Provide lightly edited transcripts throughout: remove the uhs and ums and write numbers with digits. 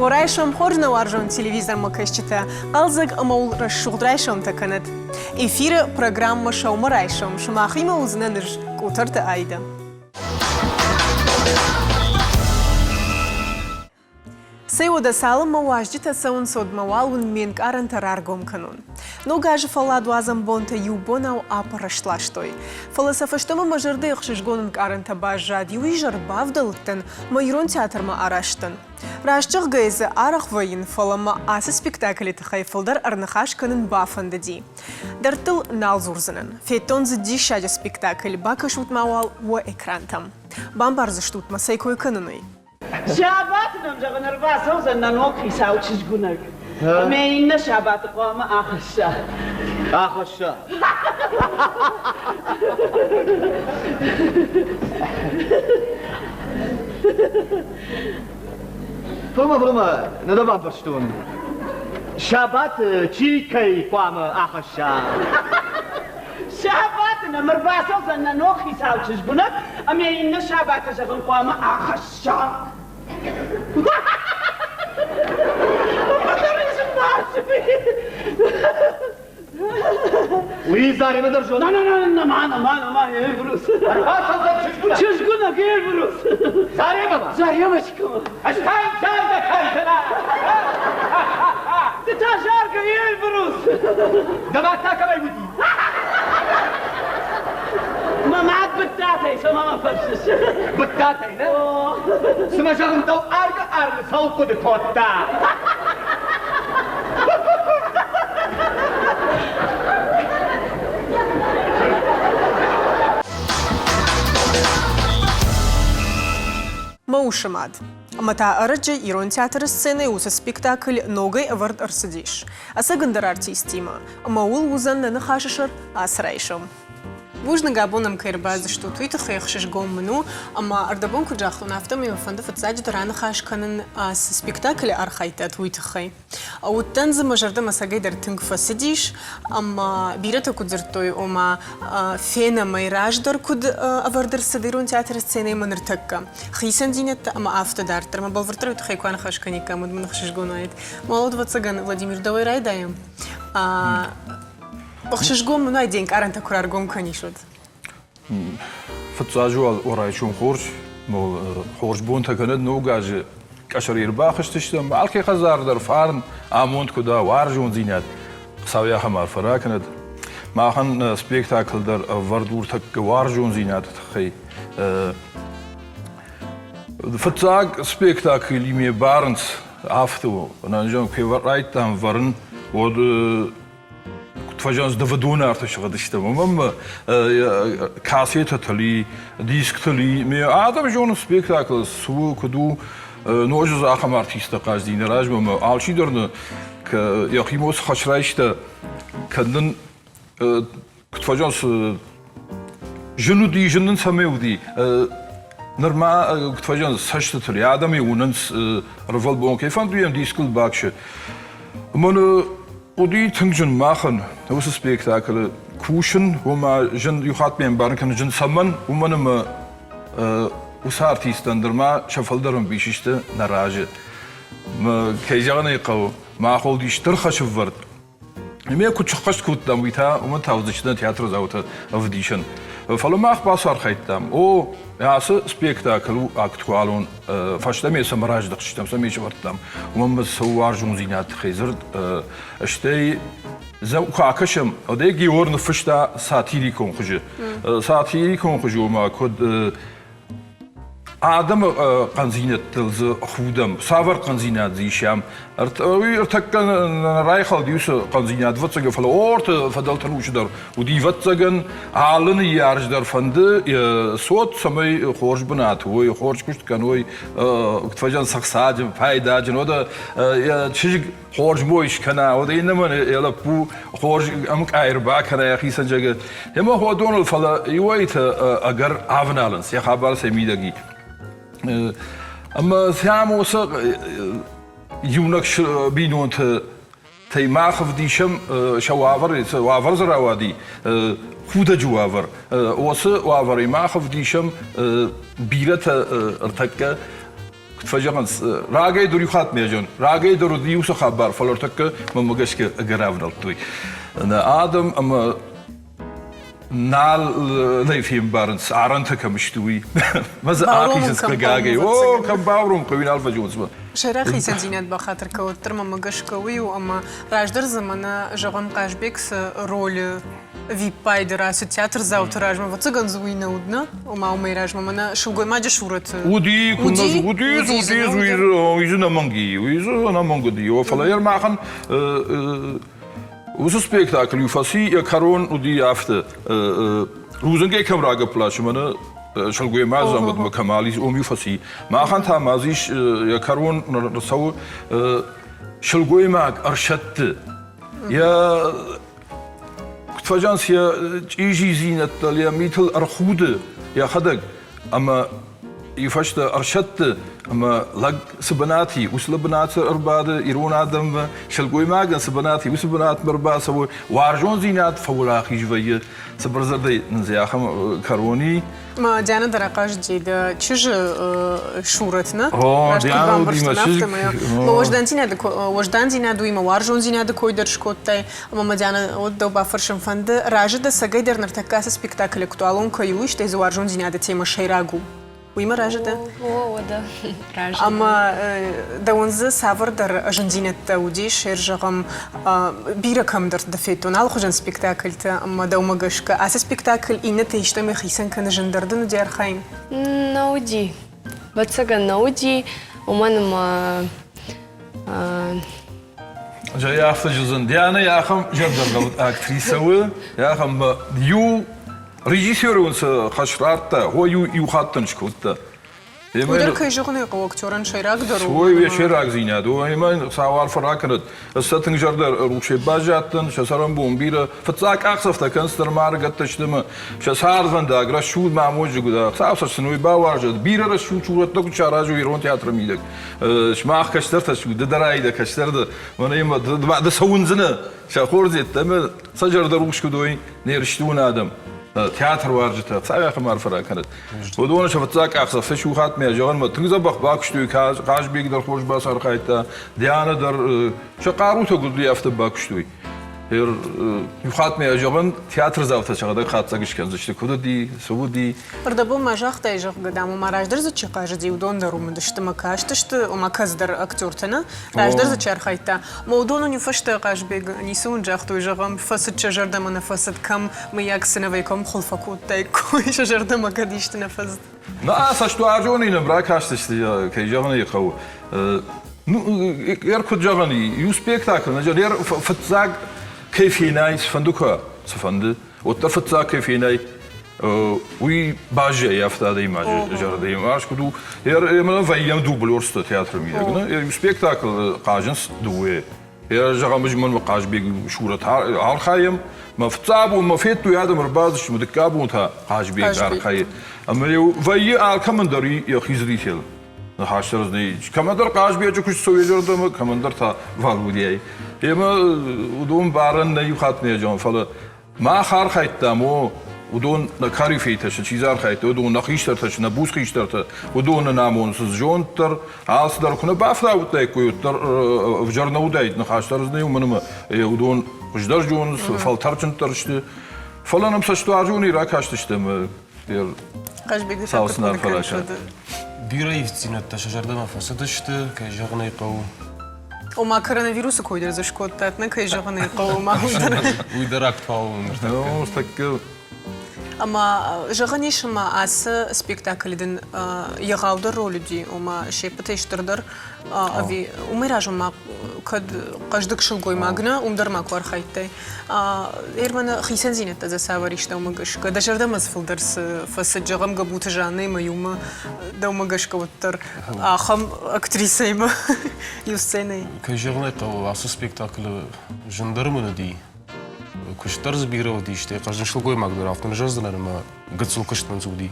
Уӕ райсом хорз нӕ уарзон телевизормӕ кӕсджытӕ, хъӕлдзӕг ӕмӕ уыл рӕсугъд райсомтӕ кӕнӕд. Эфиры программӕ «Сӕумӕрайсом» сымахимӕ уыдзынӕн ӕз, Къутӕрты Аидӕ. Цӕй уӕдӕ цалынмӕ уазджытӕ цӕуынц, уӕдмӕ уал уын ме нкъарӕнтӕ раргом кӕнон. Ног азы фӕлладуадзӕн бонтӕ иу бонау аппӕрст ластой. Фӕлӕ сӕ фӕстӕмӕ мӕ зӕрдӕйы ӕхсызгон ӕнкъарӕнтӕ баззад, иу изӕр бавдӕлдтӕн, мӕ ирон театрмӕ араст дӕн. Раст зӕгъгӕйӕ дзы арӕх вӕййын, фӕлӕ мӕ ацы спектаклы тыххӕй фылдӕр ӕрныхас кӕнын бафӕндыди. Дӕрдтыл нал дзурдзынӕн. Федтон дзы диссаджы спектакль, бакӕсут-ма уал уӕ экрантӕм. Бамбардзыстут мӕ, цӕй кой кӕнын, уый. Сабаты нӕм, зӕгъын, ӕрбацӕудзӕн нӕ ног хицау чызгуынӕг. Ӕмӕ иннӕ сабаты хъуамӕ ахӕсса. Ахӕсса. Фӕлӕ, фӕлӕ, нӕ дӕ бамбӕрстон. Сабаты чи кӕй хъуамӕ ахӕсса? Сабаты нӕм ӕрбацӕудзӕн нӕ ног хицау чызгуынӕг, ӕмӕ иннӕ сабаты зӕгъын хъуамӕ ахӕсса. Уый Заремӕ дӕр зоны? На, на, на, на, ма, на, ма, на, ма, Эльбрус. Ӕрбацӕудзӕн чызгуынӕг. Чызгуынӕг, Эльбрус. Заремӕ ма? Заремочка ма. Ӕз та йын заргӕ кӕндзынӕн. Ды та заргӕ, Эльбрус. Дӕ мад та кӕмӕй уыди? Мӕ мад Быдтатӕй, цӕмӕ мӕ фӕрсыс? Быдтатӕй, нӕ? Цымӕ зӕгъын дӕу аргӕ-аргӕ цӕуыл хъуыды кодта? Мӕ усы мад. Ӕмӕ та ӕрӕджы Ирон театры сценӕйы уыцы спектакль ногӕй ӕвӕрд ӕрцыдис. Ӕцӕг ӕндӕр артисттимӕ. Ӕмӕ ууыл уыдзӕн нӕ ныхасы сӕр ацы райсом. Бузныг, абон ӕм кӕй ӕрбацыдыстут, уый тыххӕй ӕхсызгон мын у. Ӕмӕ ӕрдӕбон куыд загътон, афтӕмӕй мӕ фӕнды фыццаджыдӕр аныхас кӕнын, цы спектаклы архайдтат, уый тыххӕй. Уыдтӕн дзы, мӕ зӕрдӕмӕ цӕгӕйдӕр тынг фӕцыдис, ӕмӕ бирӕтӕ куыд дзырдтой, ома фенӕм ӕй раздӕр куыд ӕвӕрд ӕрцыд ирон театры сценӕйы ныртӕккӕ. Хицӕндзинӕдтӕ ӕмӕ афтӕ дарддӕр. Мӕ бӕлвырддӕр уый тыххӕй куы аныхас кӕниккам, уӕд мын ӕхсызгон уаид. Мӕ ӕвӕццӕгӕн, Владимир, дӕуӕй райдайӕм. Ӕхсызгон мын уайд, де нкъарӕнтӕ куы раргом кӕнис, уӕд. Фыццаджы уал райсом хорз, хорз бонтӕ кӕнӕд ног азы къӕсӕрӕй ӕрбахызтыстӕм. Алкӕй хӕдзар дӕр фарн, амонд куыд уа, уарзондзинад. Хуыцау йӕ ахӕм арфӕ ракӕнӕд. Махӕн спектакль дӕр ӕвӕрд у тӕккӕ уарзондзинады тыххӕй. Фыццаг спектаклимӕ барынц афтӕ у. Нӕ куы райдтам вӕрын, уӕд куыд фӕзӕгъынц, дывыдоны арты сыгъдыстӕм. Уымӕн кассетӕтыл и, дисктыл и. Ме адӕм зонынц спектакль цы у, куыд у. Ноджы дзы ахӕм артисттӕ хъазти нӕ размӕ ӕмӕ алчидӕр нӕ йӕхимӕ цы хӕс райста, кӕд нын куыд фӕзӕгъынц, зын уыди, зын нын цӕмӕй уыди. Нырма куыд фӕзӕгъынц, цӕстытыл адӕмӕй уынынц ӕрвылбон кӕй фӕнды йӕм дискыл баксы. Ӕмӕ Уыди тынг зын махӕн уыцы спектаклы кусын, уымӕ зын иу хатт ме мбарын кӕнын зын цӕмӕн, уымӕн ӕмӕ уыцы артисттӕн нырма сӕ фылдӕр ӕмбис сты нӕ разы. Кӕй зӕгъын ӕй хъӕуы, мах уыди стыр хӕсӕвӕрд. Ӕмӕ куыд сыххӕст кодтам, уый та уымӕн та уыдысты нӕ театрдзаутӕ ӕвдисӕн. Фӕлӕ мах бацархайдтам, о, ацы спектакль у актуалон, фӕстӕмӕ цӕмӕ раздӕхтыстӕм, цӕмӕ сӕвӕрдтам, уымӕн цы уарзондзинад тыххӕй дзырд, стӕй куы акӕсӕм, уӕд ӕй Геор ныффыста сатирикон хуызы. Сатирикон хуызы ома куыд Адӕмы хъӕндзинӕдтыл дзы худӕм. Цавӕр хъӕндзинад дзы исӕм? Уый ӕртӕккӕ райхӕлд уыцы хъӕндзинад, ӕвӕццӕгӕн, фӕлӕ орты фыдӕлты рухсы дӕр уыди, ӕвӕццӕгӕн, алы ныййарӕг дӕр фӕнды цот, цӕмӕй хорз бынаты уой, хорз куыст кӕной, куыд фӕзӕгъынц, ӕхцаджын, пайдаджын, уӕдӕ чызг хорз мой скӕна, уӕд иннӕмӕн йӕ лӕппу хорз ӕмкъай ӕрбакӕна йӕхицӕн зӕгъы. Ӕмӕ уыдоныл, фӕлӕ иуӕйтӕ ӕгӕр авналынц, йӕ хабар сӕ мидӕг и. Ӕмӕ сӕм уыцы иунӕг бинонты тӕй мах ӕвдисӕм сӕ уавӕр, цы уавӕр дзы рауади, худӕджы уавӕр. Уыцы уавӕрӕй мах ӕвдисӕм бирӕтӕ ӕртӕккӕ. Куыд фӕзӕгъынц, рагӕй дӕр иу хатт ме зон, рагӕй дӕр уыди уыцы хабар, фӕлӕ ӕртӕккӕ мӕнмӕ гӕсгӕ ӕгӕр ӕвнӕлдтой. Адӕм ӕмӕ нал нӕ фембарынц, арӕнтӕ кӕм сты, уый. Мӕ дзы ахизынц хъыгагӕй. О, кӕм бауром хъӕуы, нал фӕзонынц. Сӕйраг хицӕндзинад бахатыр кӕуӕддӕр мӕмӕ гӕсгӕ уый у, ӕмӕ раздӕр дзы мӕнӕ, зӕгъӕм, Хъазбег цы ролы виппайды рацыд театрдзауты размӕ, ӕвӕццӕгӕн дзы уый нӕ уыд, нӕ? Ома уымӕй размӕ мӕнӕ сылгоймаджы сурӕты. Уыди, уыди, уыди, уыди, уый дзы ӕнӕмӕнг и, уый дзы ӕнӕмӕнг уыди. Фӕлӕ йӕ махӕн уыцы спектакль-иу фӕци, йӕ кӕрон уыди афтӕ. Рудзынгӕй кӕм рагӕпп ласы, мӕнӕ сылгоймаг замыдмӕ кӕм алидз, уым-иу фӕци. Махӕн та ма дзы ис йӕ кӕрон цӕуы сылгоймаг ӕрсӕтты. Йӕ куыд фӕзӕгъынц, йӕ чъизидзинӕдтыл, йӕ митыл ӕрхуды йӕхӕдӕг ӕмӕ и фӕстӕ ӕрсӕтты ӕмӕ лӕг цы бынат и, уыцы бынаты ӕрбады ирон адӕммӕ, сылгоймагӕн цы бынат и, уыцы бынатмӕ ӕрбацӕуы, уарзондзинад фӕуӕлахиз вӕййы, цыбырдзырдӕй нын дзы ахӕм кӕрон и. Ма Диана дӕр ахъазыди дӕ чызджы сурӕт, нӕ? О, Диана уыди мӕ чызг. Уӕздандзинады уӕздандзинад уыимӕ уарзондзинады кой дӕр скодтай. Ӕмӕ мӕ Диана, уӕд дӕу бафӕрсын фӕнды, разы дӕ цӕгӕйдӕр ныртӕккӕ ацы спектакль актуалон кӕй у, стӕй дзы уарзондзинады темӕ сӕйраг у? Уыимӕ разы дӕ? О, уӕдӕ, разы. Ӕмӕ дӕуӕн дзы цавӕрдӕр зындзинӕдтӕ уыдис, зӕгъӕм, бирӕ кӕмдӕрты федтон алыхуызон спектакльтӕ, ӕмӕ дӕумӕ гӕсгӕ ацы спектакль иннӕтӕй истӕмӕй хицӕн кӕны зындӕр дын уыди архайын? Нӕ уыди. Ӕвӕццӕгӕн нӕ уыди, уымӕн ӕмӕ Зӕй афтӕ зӕгъдзӕн, Дианӕ ахӕм зӕрдӕргъӕвд актрисӕ у, ахӕм иу режиссеры уын цы хӕс радта, уой иу хаттӕн скодта. Уый дӕр, кӕй зӕгъын ӕй хъӕуы, актерӕн сӕйрагдӕр у. Уой йӕ сӕйрагдзинад у. Ӕмӕ Хуыцау арфӕ ракӕнӕд. Ӕз сӕ тынг зӕрдӕрухсӕй баззадтӕн, сӕ цӕрӕнбон бирӕ. Фыццаг къахдзӕфтӕ кӕнынц нырма ӕрыгӕттӕ сты ӕмӕ сӕ цардвӕндаг рӕсугъд ма амондджын уыд. Хуыцау сӕ сын уый бауарзӕд. Бирӕ рӕсугъд сурӕттӕ куыд саразой ирон театры мидӕг. Сымах кӕстӕртӕ стут, ды дӕр ай дӕ кӕстӕр дӕ. Мӕнӕ ды цӕуындзынӕ сӕ хорздзӕдтӕ ӕмӕ сӕ зӕрдӕрухс куыд уой не рыстон адӕм, театруарзджытӕ, цавӕр арфӕ ракӕнӕд. Уыдоны сӕ фыццаг къахдзӕф сӕ иу хатт мӕ зӕгъынмӕ тынг дзӕбӕх бакуыстой, Хъазбег дӕр хорз бацархайдта, Диана дӕр сӕ хъарутӕ гуыдли афтӕ бакуыстой. Иу хатт мӕ зӕгъын, театрдзаутӕ сӕхӕдӕг хатдзӕг скӕндзысты, куыд уыди, цы уыди. Ӕрдӕбон ма загътай, зӕгъгӕ, дам, ома раздӕр дзы чи хъазыди, уыдон дӕр уым уыдысты мӕ кастысты, ома кӕцыдӕр актертӕ нӕ, раздӕр дзы чи архайдта. Ма уыдон уын иу фӕстӕ Хъазбег ницы уын загътой, зӕгъӕм, фӕцыд сӕ зӕрдӕмӕ нӕ фӕцыд, кӕм, мыййаг, цы нӕ вӕййы, кӕм хуыл фӕкодтаиккой, сӕ зӕрдӕмӕ кӕд исты нӕ фӕцыд. Нӕ, цӕстуарзонӕй нӕм ракастысты, кӕй зӕгъын ӕй хъӕуы. Ну, ӕр куыд зӕгъӕн, иу спектакль, фыццаг кӕй фенай, цыфӕнды куы, цыфӕнды, уӕддӕр фыццаг кӕй фенай, уый баззайы афтӕ адӕймаджы зӕрдӕйы. Ӕз куыд у, ӕмӕ вӕййӕм дублерстӕ театры мидӕг. Нӕ спектаклы хъазынц дыууӕ. Зӕгъӕм, ӕз мӕнмӕ Хъазбег сурӕт архайӕм. Мӕ фыццаг бон мӕ федтой адӕм ӕрбацыдысты, мӕ дыккаг бон та Хъазбег архайы. Ӕмӕ вӕййы алкӕмӕн дӕр йӕхи зритель. Ныхас дӕр нӕй. Кӕмӕндӕр Хъазбеджы куыст цӕуы йӕ зӕрдӕмӕ, кӕмӕндӕр та Валодяйы. Ӕмӕ уыдон барӕн нӕ иу хатт нӕ зӕгъын, фӕлӕ Мах архайдтам, о, уыдон нӕ корифейтӕ сты, чи дзы архайдта, уыдон нӕ хистӕртӕ сты, нӕ буц хистӕртӕ, уыдон нын амонынц зонд дӕр, алцыдӕр куы нӕ бафтауыдтаиккой, уӕддӕр ӕвзӕр нӕ уыдаид, ныхас дӕр дзы нӕ уымӕн ӕмӕ уыдон хуыздӕр зонынц, фӕлтӕрджындӕр сты. Фӕлӕ нӕм цӕстуарзонӕй ракастысты ӕмӕ Хъазбег Цалцынар фӕлӕ Бирӕ ивддзинӕдтӕ сӕ зӕрдӕмӕ фӕцыдысты, кӕй зӕгъын ӕй хъӕуы. Ома коронавирусы кой дӕр дзы скодтат, нӕ кӕй зӕгъын ӕй хъӕуы, ма уый дӕр. Уый дӕр актуалон ныртӕккӕ. Ӕмӕ зӕгъӕн ис, ӕмӕ ацы спектаклы дын егъаудӕр роль уыди, ома се ппӕтӕй стырдӕр ӕви уымӕй размӕ ма кӕд хъӕздыг сылгоймаг нӕ, уым дӕр ма куы архайдтай. Ерманы хицӕндзинӕдтӕ дзы цавӕр ис дӕумӕ гӕсгӕ? Дӕ зӕрдӕмӕ дзы фылдӕр цы фӕцыд, зӕгъӕм, Гӕбуты Жаннӕимӕ иумӕ дӕумӕ гӕсгӕ уӕддӕр ахӕм актрисӕимӕ иу сценӕйы? Кӕй зӕгъын ӕй хъӕуы, ацы спектаклы зындӕр мын уыди. Куыст дӕр дзы бирӕ уыди, стӕй хъӕздыг сылгоймаг дӕр афтӕ нӕ зӕгъдзынӕн ӕмӕ гыццыл куыст мын дзы уыди.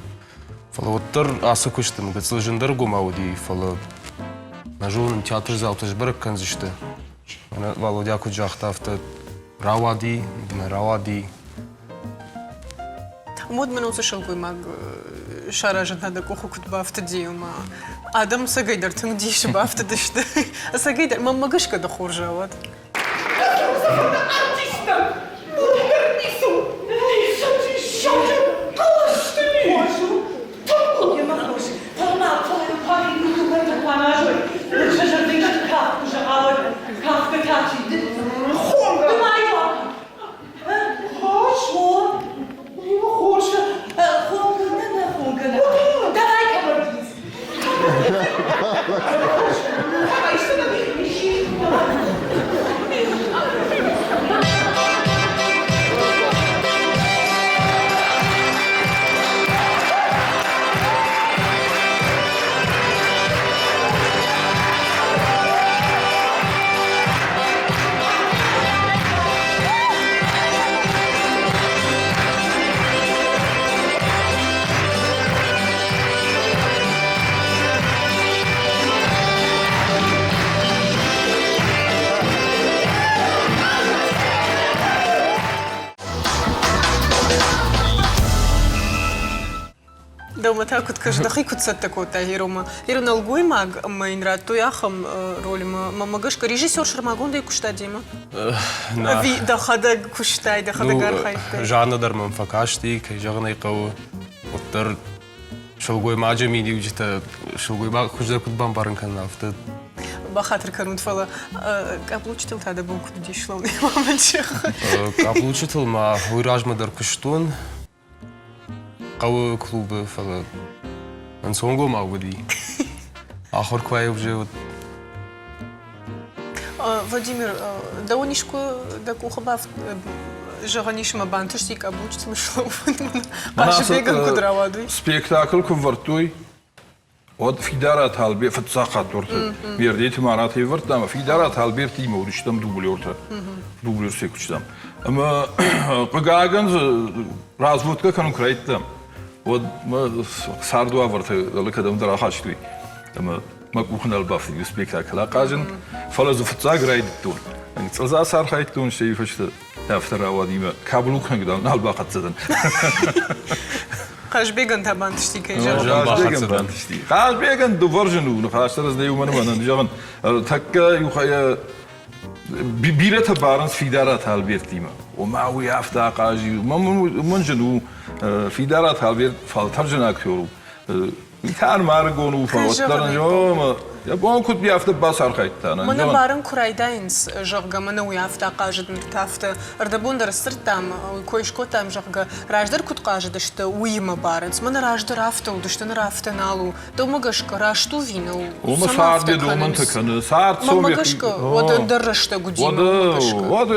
Фӕлӕ уӕддӕр ацы куысты мын гыццыл зындӕргомау уыди, фӕлӕ нӕ зонын, театрдзаутӕ сбӕрӕг кӕндзысты. Мӕнӕ Валодя куыд загъта, афтӕ рауади, нӕ рауади. Уӕд мын уыцы сылгоймаг саразын та дӕ къухы куыд бафтыди, ӕмӕ адӕм ӕцӕгӕйдӕр тынг дисы бафтыдысты. Ӕцӕгӕйдӕр, мӕнмӕ гӕсгӕ дӕ хорз рауад. Дӕумӕ та куыд кӕсы, дӕхи куыд цӕттӕ кодтай Геромӕ? Геро нӕлгоймаг ӕмӕ йын радтой ахӕм ролимӕ. Мӕнмӕ гӕсгӕ режиссер сӕрмагондӕй куыста демӕ? Ӕви дӕхӕдӕг куыстай, дӕхӕдӕг архайдтай? Жанна дӕр мӕм фӕкасти, кӕй зӕгъын ӕй хъӕуы, уӕддӕр сылгоймаджы миниуджытӕ сылгоймаг хуыздӕр куыд бамбарын кӕнын, афтӕ. Бахатыр кӕнут, фӕлӕ къаблучытыл та дӕ бон куыд уыдис слон? Къаблучытыл ма уый размӕ дӕр куыстон хъӕуы клубы, фӕлӕ ӕнцонгомау уыди. Ахуыр куы аивзы, уӕд Владимир, дӕуӕн искуы дӕ къухы зӕгъӕн ис ӕмӕ бантысти къаблучытыл слӕууын? Хъазыбегӕн куыд рауад уый? Спектакль куы вӕрдтой, уӕд Фидараты Альберт фыццаг хатт уырты Бердеты Марат ӕвӕрдта ӕмӕ Фидараты Альбертимӕ уыдыстӕм дублертӕ, дублерсӕй куыстам. Ӕмӕ хъыгагӕн дзы разводкӕ кӕнын куы райдыдтам, уӕд мӕ цардуавӕртӕ алы кӕдӕмдӕр ахастой ӕмӕ мӕ къухы нал бафтыди спектакль ахъазын, фӕлӕ дзы фыццаг райдыдтон. Цъылдзас архайдтон, стӕй фӕстӕ афтӕ рауадимӕ каблукнаг дам нал бахӕццӕ дӕн. Хъазбегӕн та бантысти, кӕй зӕгъын. Хъазбегӕн бантысти. Хъазбегӕн дывӕрзын у ныхас дӕр ӕз нӕ уымӕн ӕмӕ зӕгъын, тӕккӕ иу хайӕ бирӕтӕ барынц Фидараты Альбертимӕ. Ома уый афтӕ ахъаз уымӕн зын у. Фидараты Альберт фӕлтӕрджын актер у. Итар ма ӕрыгон у, фӕлӕ уӕддӕр йӕ бон куыд афтӕ бацархайдта. Мӕнӕ барын куы райдайынц, зӕгъгӕ, мӕнӕ уый афтӕ хъазыд, ныр та афтӕ. Ӕрдӕбон дӕр сдзырдтам, уый кой скодтам, зӕгъгӕ, раздӕр куыд хъазыдысты, уыимӕ барынц. Мӕнӕ раздӕр афтӕ уыдысты, ныр афтӕ нал у. Дӕумӕ гӕсгӕ раст у ӕви нӕу? Уымӕ цард йӕ домӕнтӕ кӕны. Цард Мӕнмӕ гӕсгӕ, уӕд ӕндӕр рӕстӕг уыди. Уӕд,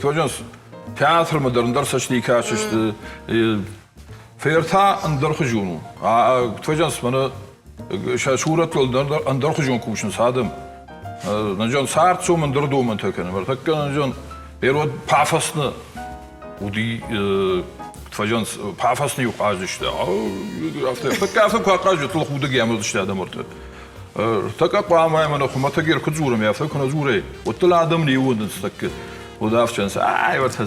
уӕд, театрмӕ дӕр ӕндӕр цӕстӕй кӕсысты. Фӕрта ӕндӕрхуызон у. Куыд мӕнӕ сӕ сурӕттыл ӕндӕрхуызон кусынц адӕм. Нӕзон цард-цом ӕндӕр домӕнтӕ кӕны. Ӕртӕккӕ нӕзон берод пафосно уыди куыд пафосно-иу хъазыдысты. Афтӕ ӕртӕккӕ афтӕ куы ахъазыд, уӕд худӕг ӕмӕ адӕм ӕртӕ. Ӕртӕккӕ хъуамӕ ӕмӕ хуымӕтӕг куы дзурӕм, афтӕ куы нӕ дзурай, уӕд дыл адӕм не ууӕндынц тӕккӕ. Уӕд афтӕ ай, уӕртӕ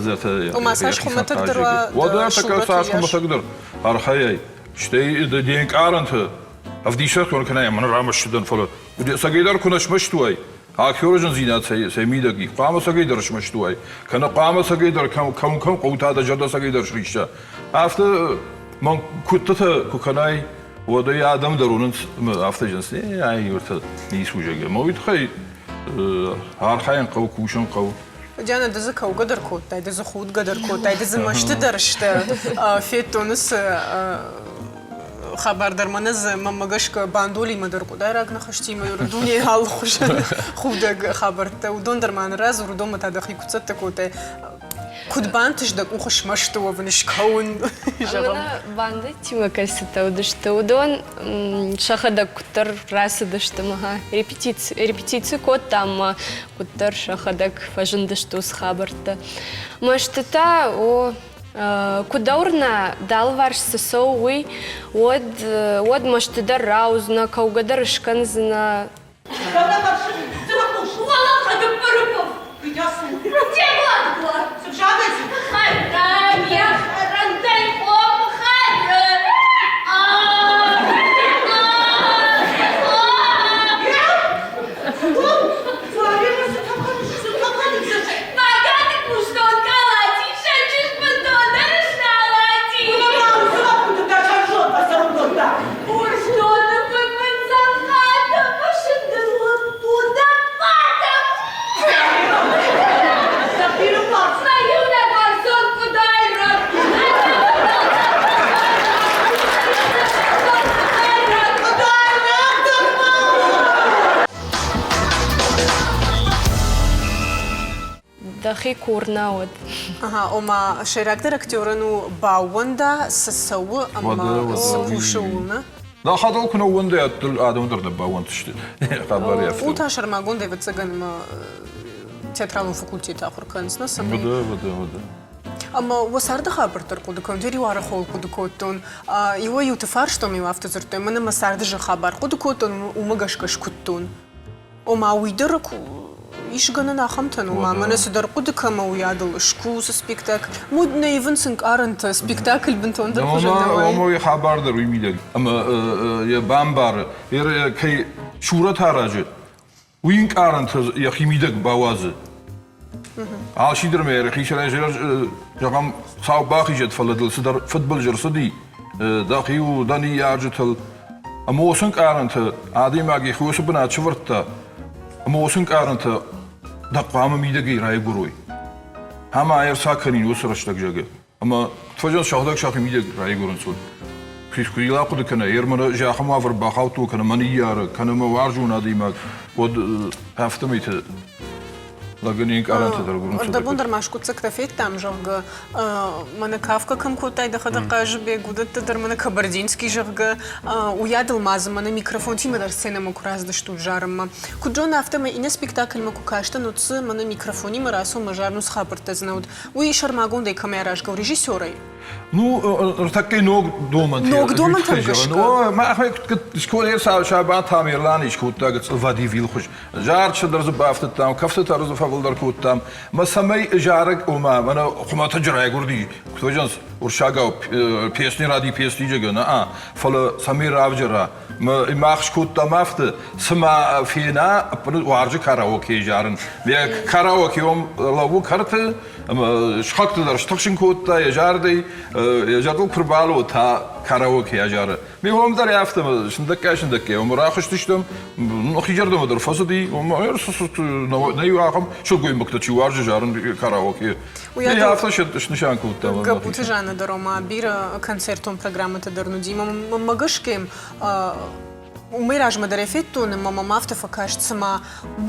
Ома цас хуымӕтӕгдӕр уа Уӕд ӕртӕккӕ цас хуымӕтӕгдӕр архайай. Стӕй де нкъарӕнты ӕвдисӕг кӕнай, ӕмӕ рамӕсты дӕн, фӕлӕ цӕгӕйдӕр куы нӕ смӕсты уай, актеры зындзинад сӕ мидӕг и. Хъуамӕ цӕгӕйдӕр смӕсты уай, кӕнӕ хъуамӕ цӕгӕйдӕр кӕм кӕм хъӕуы та дӕ зӕрдӕ цӕгӕйдӕр срисса. Афтӕ мӕн куыдтытӕ куы кӕнай, уӕд ӕй адӕм дӕр уынынц афтӕ зынц, ай уӕртӕ ницы у, зӕгъгӕ. Мӕ уый тыххӕй архайын хъӕуы, кусын хъӕуы. Диана, ды дзы кӕугӕ дӕр кодтай, ды дзы худгӕ дӕр кодтай, ды дзы мӕсты дӕр сты. Федтон уыцы хабар дӕр мӕнӕ дзы мӕнмӕ гӕсгӕ бандолимӕ дӕр къуыдайраг ныхӕстимӕ дунейы алыхуызӕн худӕг хабӕрттӕ. Уыдон дӕр ма радзур, уыдонмӕ та дӕхи куыд цӕттӕ кодтай? Куыд бантыст дӕ къухы смӕсты уӕвын, скӕуын, зӕгъӕм? Бандӕттимӕ кӕцытӕ уыдысты, уыдон сӕхӕдӕг куыддӕр рацыдысты мӕ репетици, репетици кодтам ӕмӕ куыддӕр сӕхӕдӕг фӕзындысты уыцы хабӕрттӕ. Мӕстытӕ, о, куы дӕ уырна, дӕ алыварс цы цӕуы, уый, уӕд, уӕд мӕсты дӕр рауыдзынӕ, кӕугӕ дӕр скӕндзынӕ. Йӕхи кур нӕ уыд. Ага, ома сӕйрагдӕр актерӕн у баууӕнда, цы цӕуы ӕмӕ цы кусы, ууыл, нӕ? Нахадыл куы нӕууӕндай, адӕм дӕр нӕ баууӕнддзысты. Хабар афтӕ. У та сӕрмагонд, ӕвӕццӕгӕн, ӕмӕ театралон факультеты ахуыр кӕнынц, нӕ цӕмӕй? Уыды, уыды, уыды. Ӕмӕ уӕ царды хабӕрттӕ ӕрхъуыды кӕнут, ӕри уарӕхол хъуыды кодтон. Иуӕй-иуты фарстом-иу афтӕ дзырдтой, мӕнӕ мӕ царды зын хабар хъуыды кодтон, уымӕ гӕсгӕ скуыдтон. Ома уый дӕр ис гӕнӕн ахӕмтӕн, ома мӕнӕ цыдӕр хъуыды кӕмӕ уый адыл скусы спектакль. Муд нӕ ивынц ӕнкъарӕнтӕ, спектакль бынтондӕр хуызӕн нӕ уайы. Ома уый хабар дӕр уый мидӕг ӕмӕ йӕ бамбары, кӕй сурӕт аразы, уый ӕнкъарӕнтӕ йӕхи мидӕг бауадзы. Алчидӕр мӕ йӕхи зӕгъӕм, сау бахизӕд, фӕлӕ дыл цыдӕр фыдбылыз ӕрцыди, дӕхи-иу дӕ ныййарджытыл. Ӕмӕ уыцы ӕнкъарӕнтӕ адӕймаг йӕхи уыцы бынат сӕвӕрдта, ӕмӕ уыцы ӕнкъарӕнтӕ дӕ хъуамӕ мидӕгӕй райгуырой. Ӕмӕ ӕрца кӕнин уыцы рӕстӕг зӕгъы. Ӕмӕ фӕзӕн сӕгъдӕг сӕхи мидӕг райгуырынц уӕд. Куы ахъуыды кӕна, ер мӕ зӕххы уавӕр бахаудтон, кӕнӕ мӕ ныййары, кӕнӕ мӕ уарзон адӕймаг, уӕд афтӕмӕй лӕгӕн йе нкъарӕнтӕ дӕр гуырынц. Ӕрдӕбон дӕр ма скъуыддзӕгтӕ федтам, зӕгъгӕ, мӕнӕ Кавка кӕм кодтай дӕхӕдӕг Хъазыбег, уыдӕттӕ дӕр мӕнӕ Кабардинский, зӕгъгӕ, уыйадыл ма дзы мӕнӕ микрофонтимӕ дӕр сценӕмӕ куы рацыдыстут зарынмӕ. Куыд зонын, афтӕмӕй иннӕ спектакльмӕ куы кастӕн, уӕд дзы мӕнӕ микрофонимӕ рацу мӕ зарын уыцы хабӕрттӕ дзы нӕ уыд. Уый сӕрмагондӕй кӕмӕй аразгӕ у режиссерӕй? Ну, ныртӕккӕ ног домӕнтӕ. Ног домӕнтӕм гӕсгӕ? О, махмӕ скъолайы Сабан Тамерлан скодта гыццыл водевил хуыз. Зарджытӕ дӕр дзы бафтыдтам, кӕфтытӕ дӕр дзы фӕфылдӕр кодтам. Мӕ цӕмӕй зарӕг, ома, мӕнӕ хуымӕтӕджы райгуырди, куыд зӕгъынц, уырыссагау песни ради песни зӕгъгӕ, нӕ, фӕлӕ цӕмӕй равзӕра. Мах скодтам афтӕ, цыма фена уарзы караоке зарын. Караоке уым лӕууы кӕрты, ӕмӕ сыхӕгты дӕр стыхсын кодта йӕ зардӕй, йӕ зӕрдыл куы рбалӕууы, та караоке азары. Ме уым дӕр афтӕ сындӕггай-сындӕггай уым рахызтыстӕм, нӕхи зӕрдӕмӕ дӕр фӕцыди, нӕ иу ахӕм сылгоймӕгтӕ чи уарзы зарын караоке. Афтӕ снысан кодтам. Гӕбуты Жанна дӕр ома бирӕ концертон программӕтӕ дӕр уыди. Мӕ гӕсгӕ уымӕй размӕ дӕр федтон ӕмӕ мӕм афтӕ фӕкаст, цыма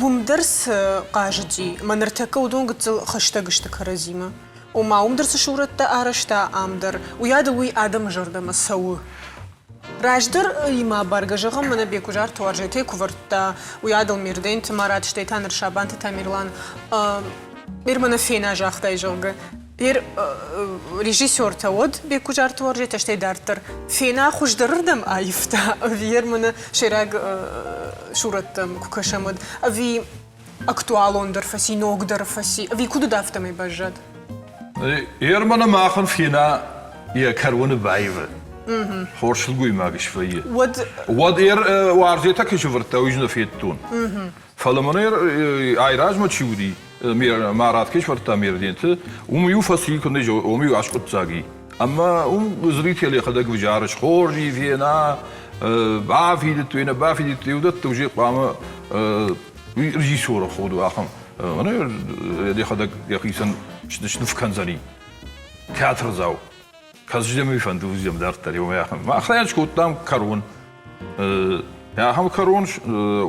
уым дӕр цы хъазыди, мӕ ныртӕккӕ уыдон гыццыл хӕстӕг сты кӕрӕдзимӕ. Ома уым дӕр цы сурӕттӕ арӕзта, ам дӕр. Уыйадыл уый адӕмы зӕрдӕмӕ цӕуы. Раздӕр имӕ бӕргӕ зӕгъӕм, мӕнӕ Бекъуызарты уарзетӕй куы вӕрдта, уыйадыл Мерденты Марат, стӕй та ныр Сабанты Тамерлан Ир мӕнӕ фена загътай, зӕгъгӕ. Ир режиссертӕ уӕд Бекъуызарты уарзетӕ, стӕй дарддӕр фена хуыздӕрырдӕм аивта, ӕви ер мӕнӕ сӕйраг сурӕттӕм куы кӕсӕм, уӕд, ӕви актуалондӕр фӕци, ногдӕр фӕци, ӕви куыд уыд афтӕмӕй баззад? Ерманы махӕн фена йӕ кӕроны баивы. Хорз сылгоймаг свӕййы. Уӕд Уӕд ер уарзетӕ кӕй сӕвӕрдта, уый нӕ федтон. Фӕлӕ мӕнӕ айразмӕ чи уыди, Марат кӕй сӕвӕрдта Мерденты, уым иу фӕци, куы нӕ уым иу аскъуыддзаг и. Ӕмӕ уым зритель йӕхӕдӕг взары, схорз и фена, бафидыдтой, нӕ бафидыдтой, уыдӕтты уже хъуамӕ Уый режиссеры ход у ахӕм. Йӕхӕдӕг йӕхицӕн сныв кӕндзӕни. Театрдзау. Кӕсджытӕм уый фӕнды уыдзӕн дарддӕр иумӕ ахӕм. Мах ӕй скодтам кӕрон. Ахӕм кӕрон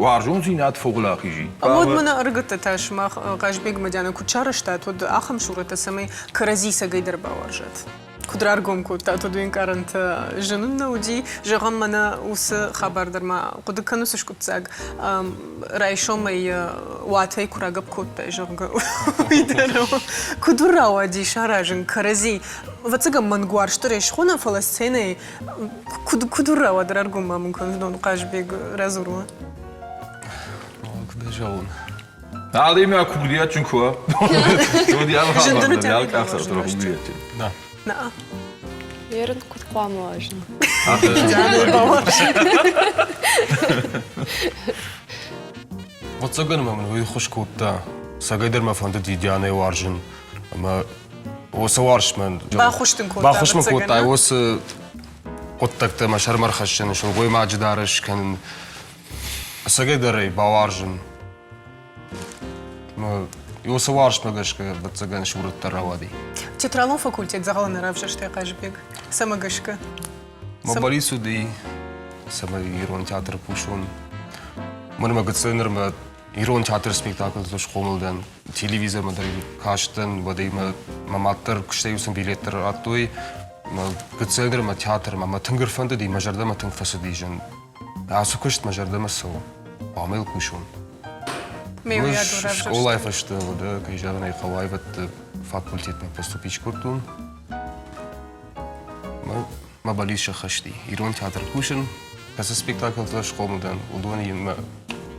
уарзондзинад фӕуӕлахиз и. Уӕд мӕнӕ ӕрыгӕттӕ та сымах Хъазбег Мадяны куыд сарӕзтат, уӕд ахӕм сурӕттӕ, цӕмӕй кӕрӕдзи цӕгӕйдӕр бауарзат? Куыд раргом кодтат, уыдон ӕнкъарӕнтӕ зын ын нӕ уыди. Зӕгъӕм, мӕнӕ уыцы хабар дӕр ма хъуыды кӕны уыцы скъуыддзаг. Райсомӕй уатӕй куы рагӕпп кодтай, зӕгъгӕ, уый дӕр куыд рауади саразын кӕрӕдзи? Ӕвӕццӕгӕн, мӕнгуарзты рӕй схонӕм, фӕлӕ сценӕйы куыд куыд рауад, раргом ма мын кӕн, знон Хъазбег радзурма. Куыд зӕгъон? Адӕймаг курдиатджын куы уа, уӕд йӕ алы къахдзӕф дӕр курдиатджын. Ерын куыд хъуамӕ уа зын? Ӕвӕццӕгӕн мӕ мын уый ххуыс кодта. Цӕгӕйдӕр мӕ фӕндыди Дианӕйы уарзын. Ӕмӕ уыцы уарзт мӕн Баххуыс дын кодта, баххуыс мын кодта ӕвӕццӕгӕн, уыцы хъуыддӕгтӕ мӕ сӕрмӕ ӕрхӕссын, сылгоймаджы дарӕс кӕнын. Ӕцӕгӕйдӕр ӕй бауарзын. Уыцы уарзтмӕ гӕсгӕ, ӕвӕццӕгӕн, сурӕттӕ рауади. Театралон факультет дзӕгъӕлы нӕ равзӕрстай, Хъазыбег? Цӕмӕ гӕсгӕ? Мӕ бӕллиц уыди, цӕмӕй ирон театры кусон. Мӕнмӕ гыццыл нырмӕ ирон театры спектакльты схъомыл дӕн. Телевизормӕ дӕр кастӕн, уӕдӕй мӕ мӕ мад дӕр куыстӕй сын билет дӕр радтой. Мӕ гыццыл дӕр мӕ театрмӕ мӕ тынг ӕрфӕндыди, мӕ зӕрдӕмӕ тынг фӕцыди. Ацы куыст мӕ зӕрдӕмӕ цӕуы, хъуамӕ йыл кусон. Скъолайы фӕстӕ, уӕдӕ, кӕй зӕгъын ӕй хъӕуы, аивӕдты факультетмӕ поступить кодтон. Мӕ бӕллиц сӕххӕст и. Ирон театр кусын, кӕцы спектакльтӕ схъомыл дӕн, уыдоны мӕ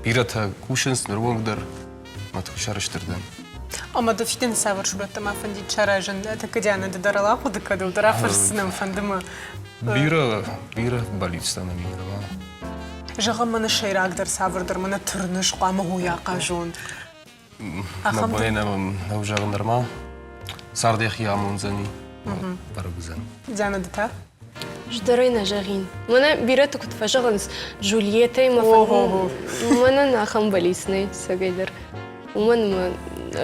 бирӕтӕ кусынц ныры дӕр, мӕ тынг сӕрыстыр дӕн. Ӕмӕ дӕ фидӕны цавӕр сурӕттӕ ма фӕндид саразын? Тӕккӕ Диана, ды дӕр ахъуыды кӕд дӕр афӕрсдзынӕн, фӕнды мӕ. Бирӕ, бирӕ бӕллицтӕ нӕм и нырма. Зӕгъӕм, мӕнӕ сӕйрагдӕр цавӕрдӕр мӕнӕ тырныс, хъуамӕ уый ахъазон. Мӕ бонӕй нӕу зӕгъын нырма. Цард йӕхи амондзӕни, бӕрӕг уыдзӕн. Диана, ды та? Ӕз дӕр ӕй нӕ зӕгъин. Мӕнӕ бирӕты куыд фӕзӕгъынц, Джульеттӕй мӕ мӕнӕн ахӕм бӕллиц нӕй цӕгӕйдӕр. Уымӕн ӕмӕ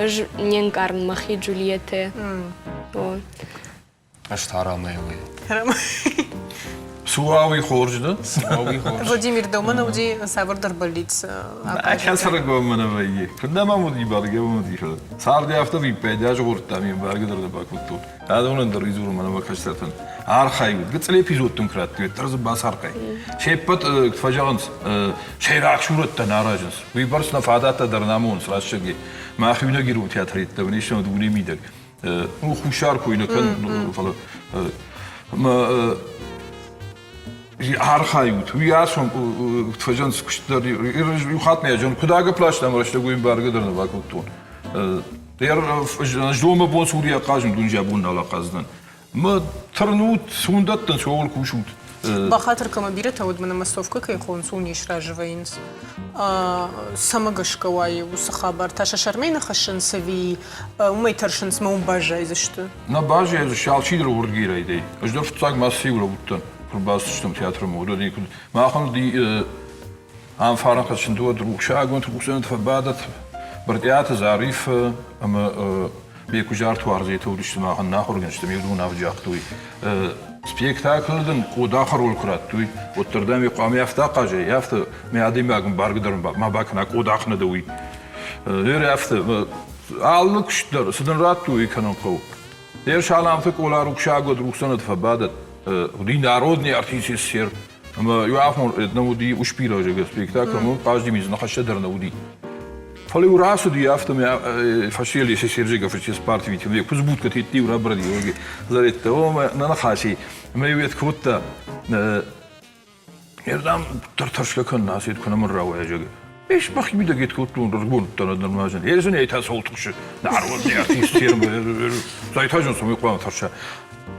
ӕз не нкъарын мӕхи Джульеттӕ. Ӕз та Ромеойы. Суауи хорз дӕ? Суауи хорз. Владимир, дӕумӕ нӕ уыди цавӕрдӕр бӕллиц? Кӕцӕрӕгон мӕ нӕ вӕййы. Куыд нӕ мӕм уыди бӕргӕ мӕм уыди, фӕлӕ царды афтӕ виппайды азгъордта, ме мбаргӕ дӕр нӕ бакодтон. Адонӕн дӕр дзурын мӕнӕ мӕ кӕстӕртӕн. Архайут, гыццыл эпизодтӕн куы радтой, уӕддӕр дзы бацархай. Се ппӕт фӕзӕгъынц, сӕйраг сурӕттӕ нӕ аразынц. Уыйбӕрц нӕ фадӕттӕ дӕр нӕ амонынц рӕстӕгӕй. Мах иунӕг ирон театры йеддӕмӕ не стӕм дуне мидӕг. Ну, хуссар кой нӕ кӕн, фӕлӕ архайут, уый асон фӕзӕнц куыст дӕр. Иу хатт мӕ зон, куыд агӕпп ластам рӕстӕг, уый бӕргӕ дӕр нӕ бакодтон. Ӕз бон сури ахъазын, дунджа бон нал ахъаздзынӕн. Мӕ тырнут, сундӕттӕн цӕуыл кусут. Бахатыр кӕмӕ бирӕтӕ уыд, мӕнӕ массовкӕ кӕй хонынц, уым не сразы вӕййынц. Цӕмӕ гӕсгӕ уайы уыцы хабар? Та сӕ сӕрмӕ нӕ хӕссынц ӕви уымӕй тӕрсынц мӕ уым баззайдзысты? Нӕ баззайдзысты, алчидӕр уырдгӕй райдай. Ӕз дӕр фыццаг массивы лӕууыдтӕн, куы рбацыдыстӕм театрмӕ, уӕд куыд махӕн уыди ам фарн хӕссын уӕд рухсагон рухсӕнт фӕбадӕт Брытъиаты Зариф ӕмӕ Бекуызарты Уарзеты уыдысты махӕн нӕ ахуыргӕнджытӕ, ме уыдон авджагътой. Спектаклы дын къодахы роль куы радтой, уӕддӕр дӕм хъуамӕ афтӕ ахъазай, афтӕ мӕ адӕймагӕн бӕргӕ дӕр ма бакӕна къодах нӕ дӕ уый. Ныр афтӕ, алы куыст дӕр, цы дын радтой, уый кӕнын хъӕуы. Дӕ саламты Къола рухсаг уӕд, рухсӕнӕд фӕбадӕд. Уыди народный артист СССР. Ӕмӕ иу афон нӕ уыди усбирӕзӕгы спектакль, ӕмӕ хъазти мидзы ныхӕстӕ дӕр нӕ уыди. Фӕлӕ-иу рацыди, афтӕмӕй фӕсели Сергей фӕсте партийы ме куыдз будкӕ тетти-иу рабырыди, Заретта, о, мӕ нӕ ныхаси. Ӕмӕ-иу ед кодта, Ердам дӕр тӕрсгӕ кӕнын ацыд, куы нӕ мын рауайа, зӕгъы. Ес мӕхи мидӕг ед кодтон, ргондтӕн нырмазын. Езын ӕй та цӕуыл тыхсы? Народ артист Зайтажын цӕмӕй хъуамӕ тӕрса.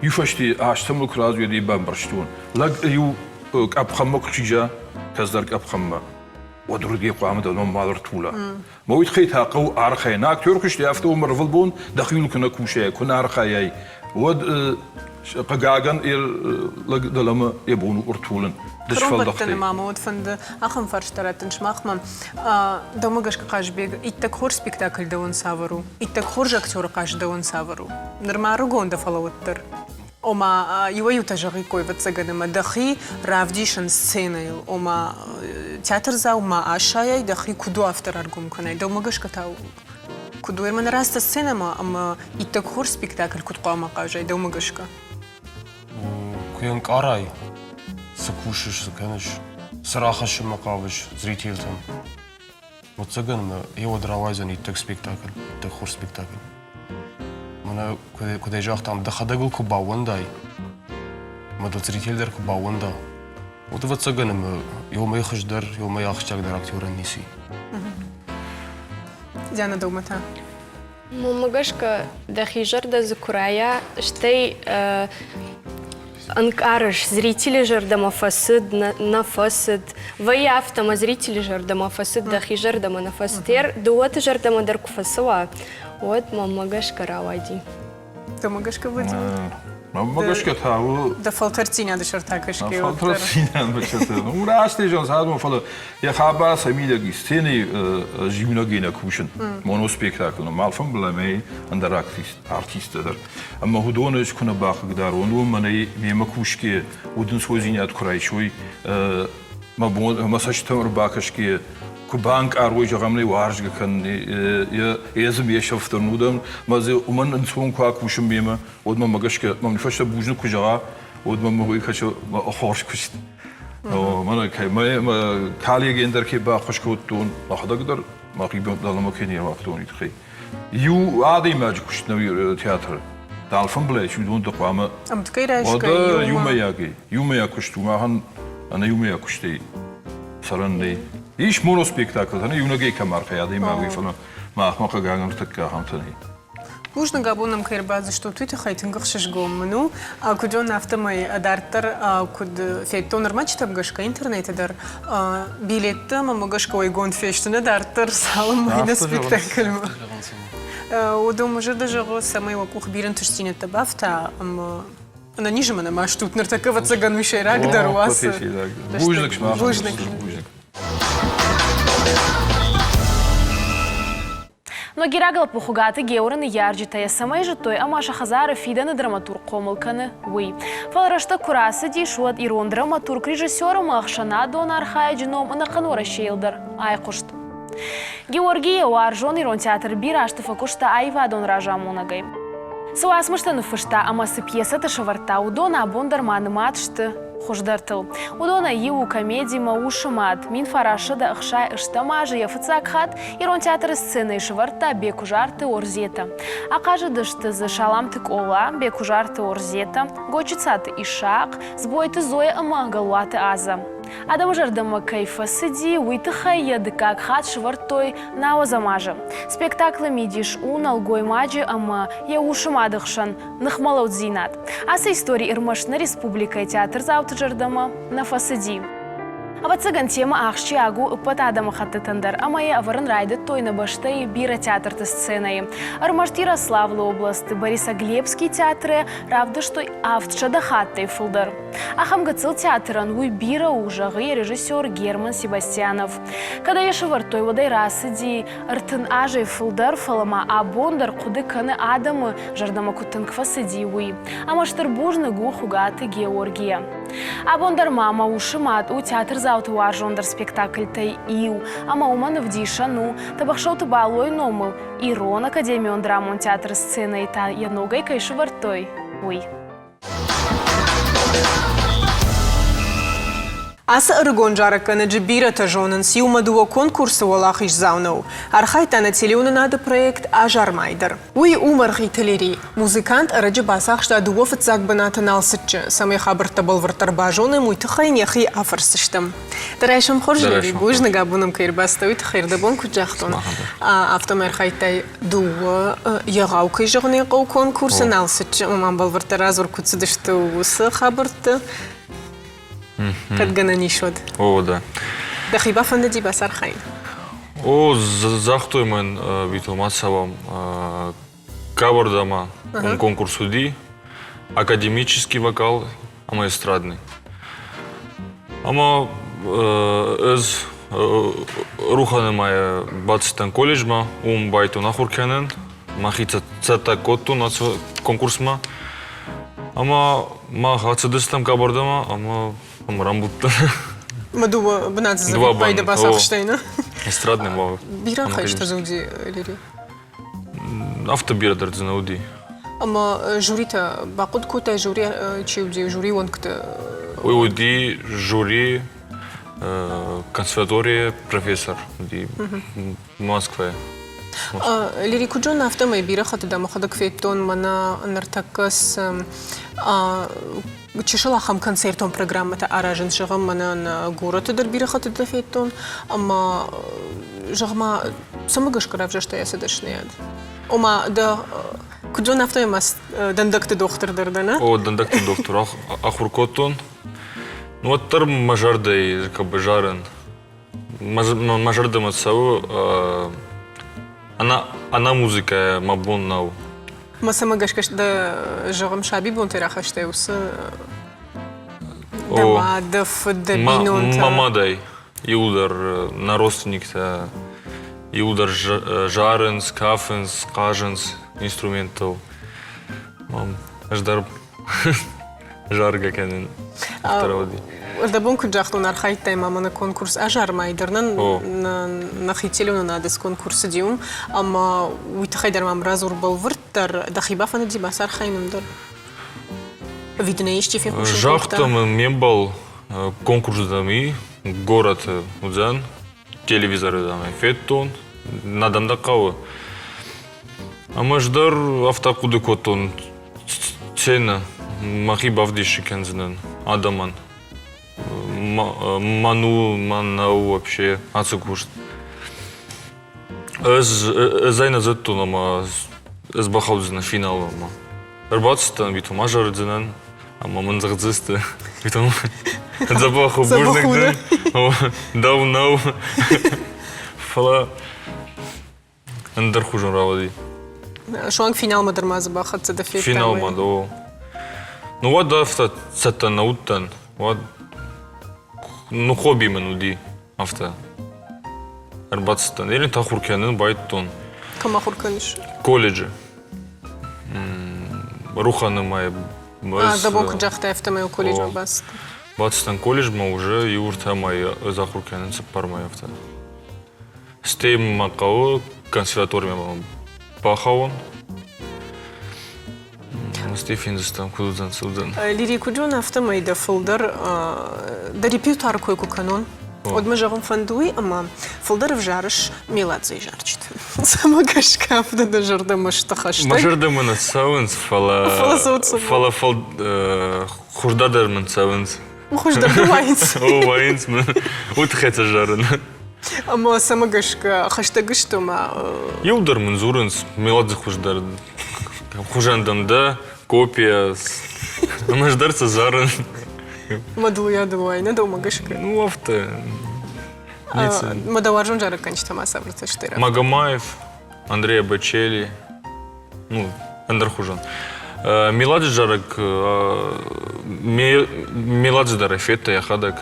Иу фӕсте азтӕмыл куы разуӕд ӕй бамбӕрстон. Лӕг иу къӕпхӕнмӕ куы хиза, кӕцдӕр къӕпхӕнмӕ, уӕд уырдыгӕй хъуамӕ дӕ ном мал ӕртула. Мӕ уый тыххӕй та хъӕуы архайын. Актер куысты афтӕ уым ӕрвылбон дӕхиуыл куы нӕ кусай, куы нӕ архайай, уӕд хъыгагӕн лӕг дӕлӕмӕ йӕ бон у ӕртулын. Кӕронбӕттӕны ма мӕ уӕд фӕнды ахӕм фарста раттын сымахмӕ. Дӕумӕ гӕсгӕ Хъазбег, иттӕг хорз спектакль дӕуӕн цавӕр у? Иттӕг хорз актеры хъазт дӕуӕн цавӕр у? Нырма ӕрыгон дӕ, фӕлӕ уӕддӕр. Ома, иуӕй-иутӕ зӕгъиккой, ӕвӕццӕгӕн, ӕмӕ дӕхи равдисын сценӕйыл, ома, театрдзау ма асайай, дӕхи куыд у, афтӕ раргом кӕнай. Дӕумӕ гӕсгӕ та куыд у? Ӕмӕ раст сценӕмӕ ӕмӕ иттӕг хорз спектакль куыд хъуамӕ хъазай, дӕумӕ гӕсгӕ? Куы ӕнкъарай, цы кусыс, цы кӕныс, цы рахӕссынмӕ хъавыс зрительтӕм, Ӕвӕццӕгӕн мӕ еуӕд рауайдзӕн иттӕг спектакль, иттӕг хорз спектакль. Мӕнӕ куыдӕй загътам, дӕхӕдӕг ыл куы баууӕндай, ӕмӕ дыл зритель дӕр куы баууӕнда, уӕд ӕвӕццӕгӕн ӕмӕ еумӕй хуыздӕр, еумӕй ахсджиагдӕр актерӕн ницы. Диана, дӕумӕ та? Мӕнмӕ гӕсгӕ, дӕхи зӕрдӕ дзы куы райа, стӕй ӕнкъарыс, зрители зӕрдӕмӕ фӕцыд, нӕ фӕцыд. Вӕййы афтӕ, ӕмӕ зрители зӕрдӕмӕ фӕцыд, дӕхи зӕрдӕмӕ нӕ фӕцыд. Дыууӕты зӕрдӕмӕ дӕр куы фӕцӕуа, уӕд мӕнмӕ гӕсгӕ рауайди. Дӕумӕ гӕсгӕ, Владимир? Мӕнмӕ гӕсгӕ та у... Дӕ фӕлтӕрддзинады сӕртӕ кӕсгӕ. Фӕлтӕрддзинады сӕртӕ. Ну, раст зӕгъын, цардмӕ, фӕлӕ йӕ хабар сӕ мидӕг и сценӕйы зиунӕгӕй нӕ кусын. Моноспектакль малфамбылӕмӕ ӕндӕр артисттӕ дӕр. Ӕмӕ уыдоны ӕз куы нӕ бахъыгдарон, уым мӕнӕй мемӕ кусгӕ удӕнцойдзинад куы райсой, мӕ бон мӕ цӕстытӕм ӕрбакӕсгӕ. куы банкъарой, зӕгъӕм, нӕ уарзгӕ кӕнын, йӕ дзы ме сӕфтӕн уыдӕн, мӕ дзы уымӕн ӕнцон куы акусын мемӕ, уӕд мӕм гӕсгӕ мӕм фӕстӕ бузныг куы зӕгъа, уӕд мӕм уый кӕсы хорз куыст. Мӕнӕ кӕй мӕ коллегӕн дӕр кӕй баххуыс кодтон, мӕхӕдӕг дӕр мӕхи дӕлӕмӕ кӕй не руагътон, уый тыххӕй. Иу адӕймаджы куыст нӕу театры. Алфӕмблай чи уыдон дӕ хъуамӕ Ӕмткӕй райсгӕ уӕдӕ иумӕйагӕй, иумӕйаг куыст у махӕн ӕнӕ иумӕйаг куыстӕй цӕрӕн нӕй. Ис моноспектаклтӕ, иунӕгӕй кӕм архайы адӕймаг, уый, фӕлӕ махмӕ хъыгагӕн ныртӕккӕ ахӕмтӕ нӕй. Бузныг, абон нӕм кӕй ӕрбацыдыстут, уый тыххӕй тынг ӕхсызгон мын у. Куыд зонын, афтӕмӕй дарддӕр куыд федтон ӕрмӕджытӕм гӕсгӕ интернеты дӕр билеттӕ мӕм гӕсгӕ уӕйгонд фесты нӕ дарддӕр цалынмӕ нӕ спектакльмӕ. Уыдон мӕ зӕрдӕ зӕгъы, цӕмӕй уӕ къух бирӕ ӕнтыстдзинӕдтӕ бафта ӕмӕ ӕнӕниз ӕмӕ нӕма стут. Ныртӕккӕ, ӕвӕццӕгӕн, уый сӕйрагдӕр у ацы. Бузныг сымахӕн. Бузныг. Бузныг. Ногираг лӕппу Хуыгаты Георы ныййарджытӕ йӕ цӕмӕй зыдтой ӕмӕ сӕ хӕдзары фидӕны драматург хъомыл кӕны, уый. Фӕлӕ рӕстӕг куы рацыдис, уӕд ирон драматург, режиссер ӕмӕ ӕхсӕнадон архайӕджы ном ӕнӕхъӕн Уӕрӕсейыл дӕр айхъуыст. Георги йӕ уарзон ирон театры бирӕ азты фӕкуыста аивадон разамонӕгӕй. Цы уацмыстӕ ныффыста ӕмӕ цы пьесӕтӕ сӕвӕрдта, уыдон абон дӕр ма нымад сты хуыздӕртыл. Уыдонӕй иу у комеди «Мӕ усы мад». 1960 азы йӕ фыццаг хатт Ирон театры сценӕйы сӕвӕрдта Бекуызарты Орзетӕ. Ахъазыдысты дзы Саламты Къола, Бекуызарты Орзетӕ, Гочыцаты Исахъ, Дзбойты Зоя ӕмӕ Галуаты Азӕ. Адӕмы зӕрдӕмӕ кӕй фӕцыди, уый тыххӕй йӕ дыккаг хатт сӕвӕрдтой науӕдзӕм азы. Спектаклы мидис у нӕлгоймаджы ӕмӕ йӕ усы мады хсӕн ныхмӕлӕуддзинад. Ацы истори ӕрмӕст нӕ республикӕйы театрдзауты зӕрдӕмӕ нӕ фӕцыди. Ӕвӕццӕгӕн, темӕ ахсджиаг у ӕппӕт адӕмыхӕттытӕн дӕр ӕмӕ йӕ ӕвӕрын райдыдтой нӕ бӕстӕйы бирӕ театрты сценӕйы. Ӕрмӕст Ярославлы областы Борисоглебский театры равдыстой 700 хаттӕй фылдӕр. Ахӕм гыццыл театрӕн уый бирӕ у, зӕгъы йӕ режиссер Герман Себастьянов. Кӕд ӕй сӕвӕрдтой, уӕд ӕй рацыди 30 азӕй фылдӕр, фӕлӕ ма абон дӕр хъуыды кӕны адӕмы зӕрдӕмӕ куыд тынг фӕцыди, уый. Ӕмӕ стыр бузныг у Хуыгаты Георгийӕ. Абон дӕр ма мӕ усы мад у театрдзауты уарзондӕр спектакльтӕй иу, ӕмӕ уымӕн ӕвдисӕн у, Тӕбӕхсӕуты Балойы номыл Ирон академион драмон театры сценӕйы та йӕ ногӕй кӕй сӕвӕрдтой, уый. Ацы ӕрыгон зарӕггӕнӕджы бирӕтӕ зонынц, иумӕ дыууӕ конкурсы уӕлахиздзау нӕу. Архайдта нӕ телеуынынады проект «Азармай» дӕр. Уый у Мӕргъиты Лери. Музыкант ӕрӕджы бацахста дыууӕ фыццаг бынаты Налцыччы. Цӕмӕй хабӕрттӕ бӕлвырддӕр базонӕм, уый тыххӕй йын йӕхи афӕрсдзыстӕм. Дӕ райсом хорз, Лери. Бузныг, абон ӕм кӕй ӕрбацыдтӕ, уый тыххӕй ӕрдӕбон куыд загътон, афтӕмӕй архайдтай дыууӕ егъау кӕй зӕгъын ӕй хъӕуы конкурсы Налцыччы ӕмӕ ма бӕлвырддӕр радзур, куыд цыдысты уыцы хабӕртты. Кӕд гӕнӕн ис, уӕд. О, да. Дӕхи бафӕндыди бацархайын? О, загътой мын, Вито, ма цӕуӕм Кабардама. Он конкурс уыди, академический вокал ӕмӕ эстрадный. Ӕмӕ ӕз Руханы мӕйы бацыдтӕн колледжмӕ, уым байтон ахуыр кӕнын, мӕхи цӕттӕ кодтон ацы конкурсмӕ. Ӕмӕ мах ацыдыстӕм Кабардамӕ ӕмӕ ӕмӕ рамбылдтӕн. Мӕ дыууӕ бынаты дзы пайда бацахстай, нӕ? Эстрадный ма. Бирӕ хӕстӕ дзы уыди, Лири? Афтӕ бирӕ дӕр дзы нӕ уыди. Ӕмӕ жюритӕ бахъуыды кодтай, жюри чи уыди, жюри уӕнгты? Уый уыди жюри консерваторийы профессор уыди Москвайы. Лирикуджон афтӕмӕй бирӕ хӕттыты мӕхӕдӕг федтон мӕнӕ ныртӕккӕ цы чысыл ахӕм концертон программӕтӕ аразынц, зӕгъӕм, мӕнӕ нӕ горӕты дӕр бирӕ хӕттыты федтон ӕмӕ зӕгъ-ма, цӕмӕ гӕсгӕ равзӕрстай ацы дӕсныйад? Ома, дӕ куыд зон, афтӕ ма дӕндӕгты дохтыр дӕр дӕ, нӕ? О, дӕндӕгты дохтыр ахуыр кодтон. Уӕддӕр мӕ зӕрдӕйы как бы зарын. Мӕ зӕрдӕмӕ цӕуы ӕнӕ музыкӕйӕ мӕ бон нӕу. Мӕ цӕмӕ гӕсгӕ дӕ, зӕгъӕм, сабибонтӕй рахастай уыцы дӕ мад, дӕ фыд, дӕ бинонтӕ? Мӕ мадӕй иуылдӕр нӕ родственниктӕ иуылдӕр зарынц, кафынц, хъазынц инструменттыл. Ӕз дӕр заргӕ кӕнын. Афтӕ рауади. Ӕрдӕбон куыд загътон, архайдтай ма мӕнӕ конкурс Азармайы дӕр нын нӕхи телеуынынады цы конкурс цыди уым, ӕмӕ уый тыххӕй дӕр мӕм радзур бӕлвырддӕр, дӕхи бафӕндыди бацархайын дӕр? Ӕви дын ӕй исчи фехъусын кодта? Загъта мын ме мбал, конкурс дам и, горӕты уыдзӕн, телевизоры дам ӕй федтон, нӕ дам дӕ хъӕуы. Ӕмӕ ӕз дӕр афтӕ хъуыды кодтон, сценӕ мӕхи бавдисы кӕндзынӕн адӕмӕн. Мӕн у, мӕн нӕу вообще ацы куыст. Ӕз ӕз ӕй нӕ зыдтон ӕмӕ ӕз бахаудзынӕн финалмӕ. Ӕрбацыдтӕн, битом азарыдзынӕн ӕмӕ мын зӕгъдзысты, битом дзӕбӕх у, бузныг дын, дӕу нӕу. Фӕлӕ ӕндӕрхуызон рауади. Суанг финалмӕ дӕр ма дзы бахӕццӕ дӕ федтам. Финалмӕ, о. Ну уӕд афтӕ цӕттӕ нӕ уыдтӕн, уӕд ну хобби мын уыди афтӕ. Ӕрбацыдтӕн. Елен ахуыр кӕнын байдыдтон. Кӕм ахуыр кӕныс? Колледжы. Руханы мӕ А, дӕ бон куыд загътай, афтӕмӕй колледжмӕ бацыдтӕ. Бацыдтӕн колледжмӕ уже иу ӕртӕ мӕйы ӕз ахуыр кӕнын цыппар мӕйы афтӕ. Стӕй мӕ хъӕуы консерваторимӕ бахауын. Стӕй фендзыстӕм, куыд уыдзӕн, цы уыдзӕн. Лирикуджон афтӕмӕй дӕ фылдӕр дӕ репертуары кой куы кӕнон, уӕд мӕ зӕгъын фӕнды уый, ӕмӕ фылдӕр ӕвзарыс Меладзейы зарджыты. Цӕмӕ гӕсгӕ афтӕ дӕ зӕрдӕмӕ сты хӕстӕг? Мӕ зӕрдӕмӕ нӕ цӕуынц, фӕлӕ фӕлӕ хуыздӕр дӕр мын цӕуынц. Хуыздӕр дӕ уайынц? О, уайынц мын. Уый тыххӕй сӕ зарын. Ӕмӕ цӕмӕ гӕсгӕ хӕстӕг сты ма? Иу дӕр мын дзурынц, Меладзе хуыздӕр хуызӕн дӕм дӕ, копия. Ӕмӕ ӕз дӕр сӕ зарын. Мӕ дылуйӕ дылуай, нӕ дӕумӕ гӕсгӕ? Ну, афтӕ. Ницы. Мӕ дӕ уарзон зарӕггӕнджытӕ ма цавӕртӕ сты? Магомаев, Андрея Бачели, ну, ӕндӕрхуызон. Меладзе зарӕг Меладзе дӕр федта йӕхӕдӕг.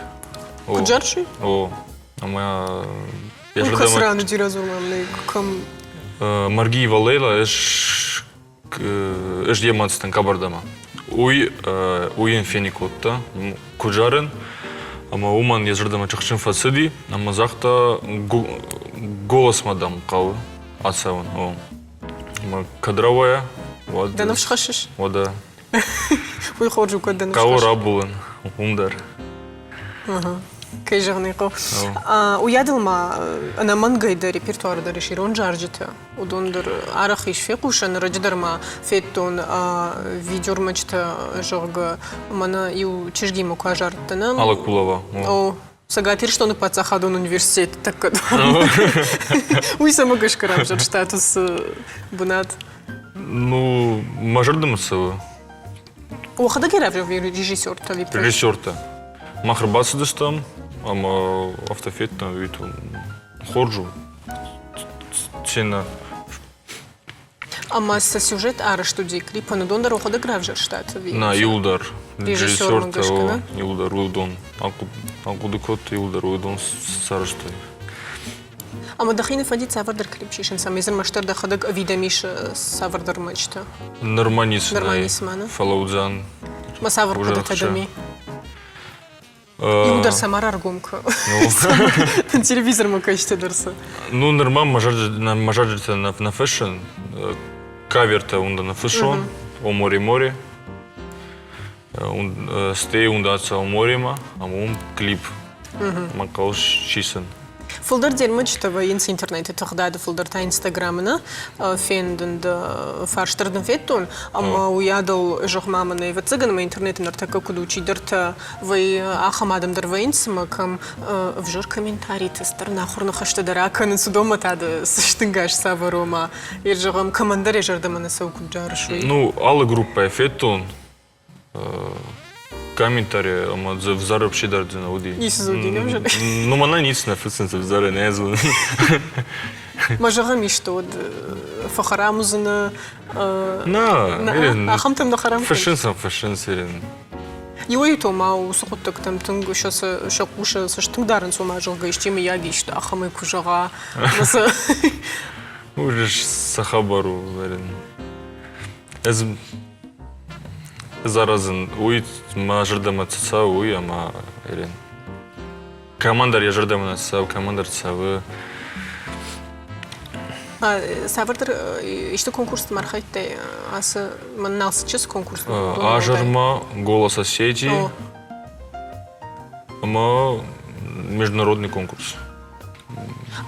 Куыд зарджы? О, ӕмӕ йӕ зӕрдӕмӕ... Раны диразурмӕ кӕм... Маргиева Лейла ӕз ӕз йе мадстӕн Кабардама. Уый уый йын фени кодта, куыд зарын, ӕмӕ уымӕн йӕ зӕрдӕмӕ тыхджын фӕцыди, ӕмӕ загъта, голос мӕ дам хъӕуы ацӕуын. О. Ӕмӕ кӕд рауайа, уӕд... Дӕ ныфс хӕссыс? Уӕдӕ. Уый хорз у, кӕд дӕ ныфс Хъӕуы рабулын, уым дӕр. Кӕй зӕгъын ӕй хъӕуы. Уыйадыл ма ӕнӕмӕнгӕй дӕ репертуары дӕр ис ирон зарджытӕ. Уыдон дӕр арӕх ис фехъусӕн. Ӕрӕджы дӕр ма федтон видеормӕджытӕ, зӕгъгӕ, мӕнӕ иу чызгимӕ куы азарыдтӕн. Алакулова. О, Цӕгат Ирыстоны паддзахадон университеты тӕккӕ Уый цӕмӕ гӕсгӕ равзӕрстат уыцы бынат? Ну, мӕ зӕрдӕмӕ цӕуы. Уӕхӕдӕг равзӕрдтой режиссертӕ ӕви Режиссертӕ. Мах ӕрбацыдыстӕм ӕмӕ афтӕ федтам, хорз у. Сцена Ӕмӕ цы сюжет арӕзт уыди клипӕн, уыдон дӕр уӕхӕдӕг равзӕрстат ӕви? Нӕ, иуылдӕр. Режиссертӕ, иуылдӕр уыдон ахъуыды кодтой, иуылдӕр уыдон сарӕзтой. Ӕмӕ дӕхи нӕ фӕндид цавӕрдӕр клип сисын, цӕмӕй дзы ӕрмӕстдӕр дӕхӕдӕг ӕви дӕм ис цавӕрдӕр мӕчтӕ? Нырма ницы нӕй, фӕлӕ уыдзӕн. Ма цавӕр хъуыдытӕ дӕм и? Иу дӕр сӕ ма раргом кӕ. Телевизормӕ кӕсгӕ дӕр сӕ. Ну, нырма мӕ зӕрдӕтӕ нӕ фыссын. Кавертӕ уында нӕ фыссон. О море море. Стӕй уында О моремӕ, ӕмӕ уым клип. Мӕ хъӕуы сисын. Фылдӕр дермӕджытӕ вӕййынц интернеты тыгъдады, фылдӕр та Инстаграмы нӕ фендын фарстдӕр дын федтон, ӕмӕ уыйадыл зӕгъ-ма мын, ӕвӕццӕгӕн ӕмӕ интернеты ныртӕккӕ куыд у, чидӕртӕ вӕййы, ахӕм адӕм дӕр вӕййынц, ӕмӕ кӕм ӕвзӕр комментариты стыр нахуыр ныхӕстӕ дӕр акӕнынц, уыдонмӕ та ды цӕстӕнгас цавӕр у ӕмӕ, зӕгъӕм, кӕмӕндӕр йӕ зӕрдӕмӕ нӕ цӕуы, куыд зарыс, уый? Ну, алы группӕйы федтон, комментарий ӕмӕ дзы ӕвзӕр вообще дӕр дзы нӕ уыди. Ницы дзы уыди, не взӕр? Ну, мӕнӕ ницы нӕ фыцынц ӕвзӕрӕй, нӕ зонын. Ма зӕгъӕм, исты уӕд фӕхӕрам уыдзынӕ? Нӕ, ахӕмтӕм нӕ хӕрам Фыссынц ӕм, фыссынц, Ирин. Иуӕй-иутӕ ма уыцы хъуыддӕгтӕм тынг сӕ сӕ хъусы цӕст тынг дарынц, ома, зӕгъгӕ, исчи мыййаг исты ахӕмӕй куы зӕгъа. Уже сӕ хабар у, Ирин. Ӕз Ӕз аразын уый, мӕ зӕрдӕмӕ цы цӕуы, уый ӕмӕ Ирен. Кӕмӕндӕр йӕ зӕрдӕмӕ нӕ цӕуы, кӕмӕндӕр цӕуы. Цавӕрдӕр исты конкурсты ма архайдтай? Ацы мӕн Налцыччы цы конкурс? Азырма, Голос Осетии ӕмӕ международный конкурс.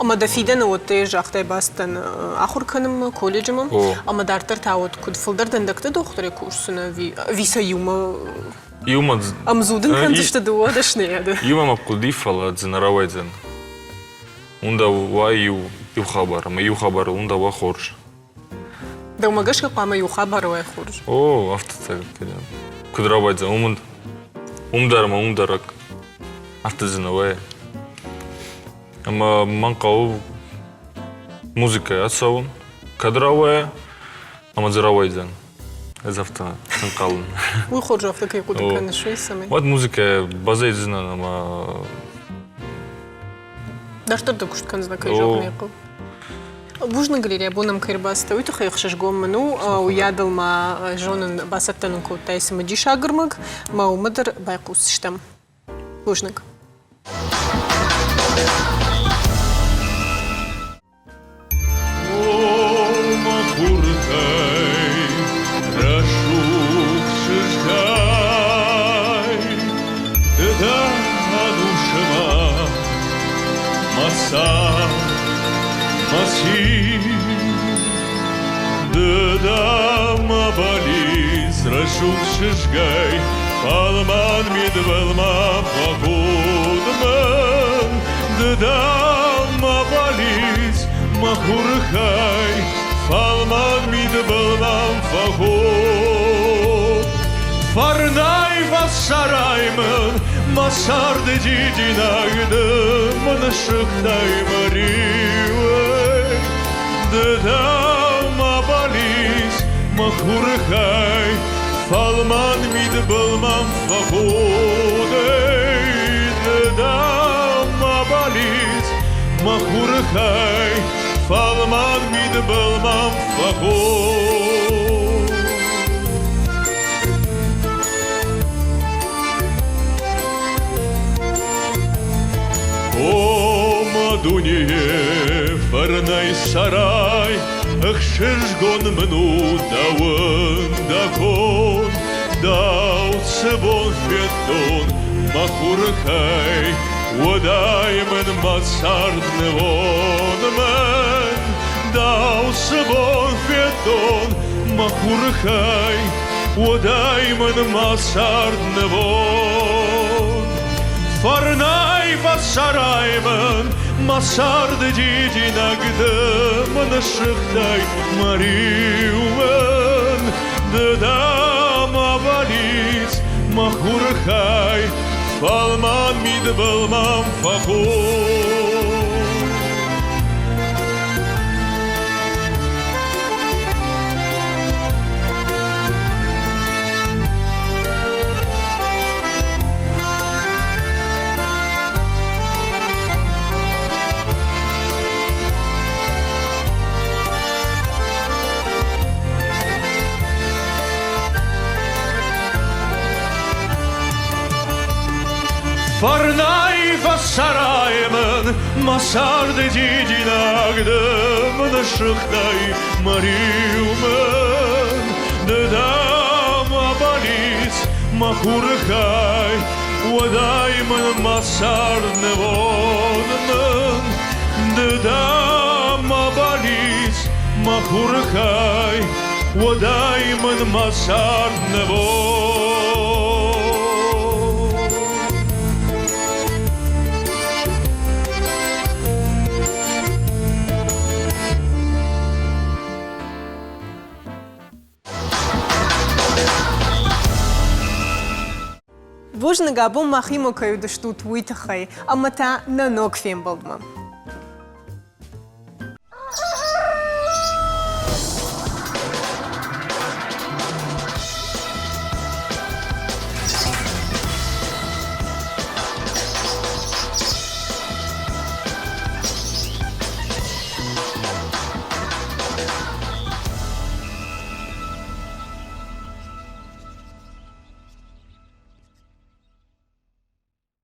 Ӕмӕ дӕ фидӕны уӕд дӕ загътай бацыдтӕн ахуыр кӕнынмӕ колледжмӕ ӕмӕ дарддӕр та уӕд куыд фылдӕр дӕндӕгты дохтырӕй кусдзынӕ ӕви ӕви сӕ иумӕ Иумӕ ӕмдзудын кӕндзысты дыууӕ дӕсныйады? Иумӕ мӕ хъуыди, фӕлӕ дзы нӕ рауайдзӕн. Уым дӕ уа иу иу хабар ӕмӕ иу хабарыл уым дӕ уа хорз. Дӕумӕ гӕсгӕ хъуамӕ иу хабар уай хорз. О, афтӕ куыд рауайдзӕн, уым уым дӕр ӕмӕ уым дӕр афтӕ дзы нӕ уайы. Ӕмӕ мӕн хъӕуы музыкӕйӕ ацӕуын, кӕд рауайа, ӕмӕ дзы рауайдзӕн. Ӕз афтӕ ӕнхъӕлын. Уый хорз афтӕ кӕй хъуыды кӕныс, уый цӕмӕй? Уӕд музыкӕ базайдзынӕн ӕмӕ Дарддӕр дӕ куыст кӕндзынӕ, кӕй зӕгъын ӕй хъӕуы. Бузныг, Лилия, абон ӕм кӕй ӕрбацыдтӕ, уый тыххӕй ӕхсызгон мын у. Уыйадыл ма зонын, бацӕттӕ нын кодтай цымыдисаг ӕрмӕг, ӕмӕ уымӕ дӕр байхъусдзыстӕм. Бузныг. Рӕсугъд чызгай, фӕлмӕн мидбылмӕ фӕхуд мӕн. Ды дӕ ма балидз, мӕ хурхӕй, фӕлмӕн мидбыл мӕм фӕхуд. Фӕрнӕй фӕцӕрай мын, мӕ царды дидинӕг ды мын сыгътай мӕ риуӕй. Ды дӕ ма балидз, мӕ хурхӕй, фӕлмӕн мидбыл мӕм фӕхудӕй. Ды дӕ ма балидз, мӕ хурхӕй, фӕлмӕн мидбыл мӕм фӕхуд. О, мӕ дуне, фӕрнӕй цӕрай, ӕхсызгон мын у дӕуӕн дӕ кон. Дӕу цы бон федтон мӕ хурхӕй, уӕдӕй мын мӕ цард нывон мӕн. Дӕу цы бон федтон мӕ хурхӕй, уӕдӕй мын мӕ цард нывон. Фӕрнӕй фӕцӕрай мын мӕ царды дидинӕг ды мын ссыгътай мӕ риуӕн. Ды дӕ мӕ бӕллиц, мӕ хурхай, фӕлмӕн мидбыл мӕм фӕхуд. Фӕрнӕй фӕцӕрай мын мӕ царды дидинӕг ды мын ссыгътай мӕ риумӕ. Ды дӕ мӕ бӕллиц, мӕ хурхай, уӕдӕй мын мӕ цард нывонд мын. Ды дӕ мӕ бӕллиц, мӕ хурхай, уӕдӕй мын мӕ цард нывонд. Бузныг, абон махимӕ кӕй уыдыстут, уый тыххӕй. Ӕмӕ та нӕ ног фембӕлдмӕ.